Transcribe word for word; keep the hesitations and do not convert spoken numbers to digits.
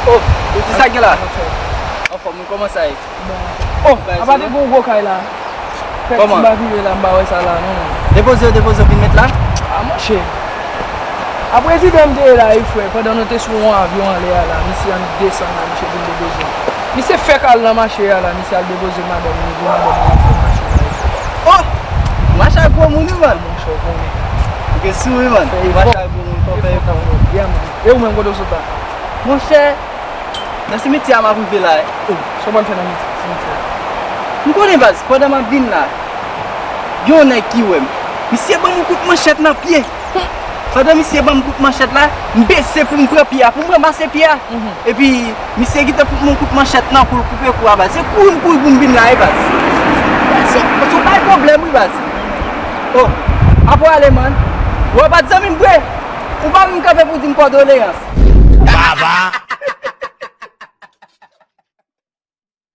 Oh, ou di sa gen la? Anfòm, ou kòman sa ye? Bon. Oh, apa te gon gwo kay la? Fè ti bak rive la, m pa wè sa la non. Depoze yo, depoze yo, vin met la. Ah, monchè. A prezidan m te ye la wi, frè, pandan nou te sou yon avyon anlè a la, misye annik desann la, misye vin depoze m. Misye fèk al nan mache a la, misye al depoze madanm li, epi madanm li al fè mache la wi, frè. Oh! Mache ak gwo moun wi, man. Monchè, ou konnen. Ou gen souri, man. Mache ak gwo moun, fò fè efò. Yeah, man. E ou menm, kote w sot la? Monchè, nan simetyè a m ap rive la. Oh, sa w pral fè nan simetyè a? M konnen baz, pandan m ap vin la, gen yon nèg ki wè m. Misye ban m yon kout manchèt nan pye. Pandan misye ban m kout manchèt la, m bese pou m pran pye a, pou m ranmase pye a. Epi, misye gentan fout m yon kout manchèt nan kou l, koupe kou a baz. Se kouri m kouri pou m vin la wi baz. Se, se yon bagay pwoblèm wi baz. Oh, apa w ale, man? Ou pa t zanmi m vre? Ou pa menm kanpe pou di m kondoleyans. Baba.